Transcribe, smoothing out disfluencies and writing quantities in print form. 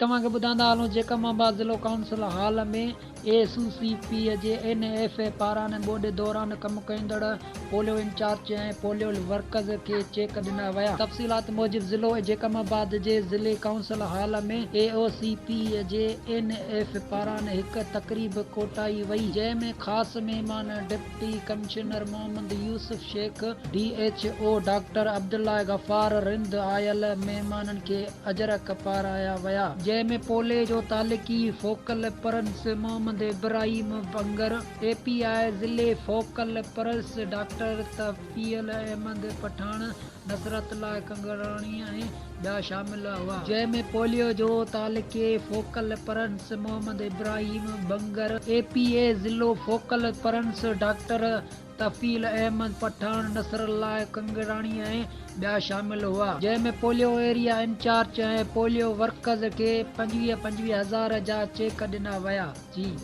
توهان کي ٻڌائيندا هلون جيڪب آباد ضلعو ڪائونسل هال ۾ اي سو سي پي جي اين ايف اي پاران ٻوڏ دوران ڪم ڪندڙ پوليو انچارج ۽ پوليو ورڪرز کي چيڪ ڏنا ويا. تفصيلات موجب ضلعو جيڪب آباد جي ضلعي ڪائونسل هال ۾ اي او سي پي جي اين ايف پاران هڪ تقريب ڪوٺائي وئي جنهن ۾ خاص مهمان deputy commissioner Muhammad Yousuf Shaikh, D H O doctor Abdullah Ghaffar Rind آيل مهمانن کي اجرڪ پارايا ويا، جنهن ۾ پولي جو تعلقي focal person Muhammad Ibrahim Bangar, A P I ضلعي focal person doctor Tufail Ahmed Pathan, Nusrat Ullah Kangrani ۽ ٻيا شامل هئا. جنهن ۾ پوليو جو تعلقي focal person Muhammad Ibrahim Bangar, A P اي ضلعو focal person doctor Tufail Ahmed Pathan, Nasrullah Kangrani ۽ ٻيا شامل هئا، جنهن ۾ polio area incharge ۽ polio workers کي 25 25 هزار جا چيڪ ڏنا ويا. جي.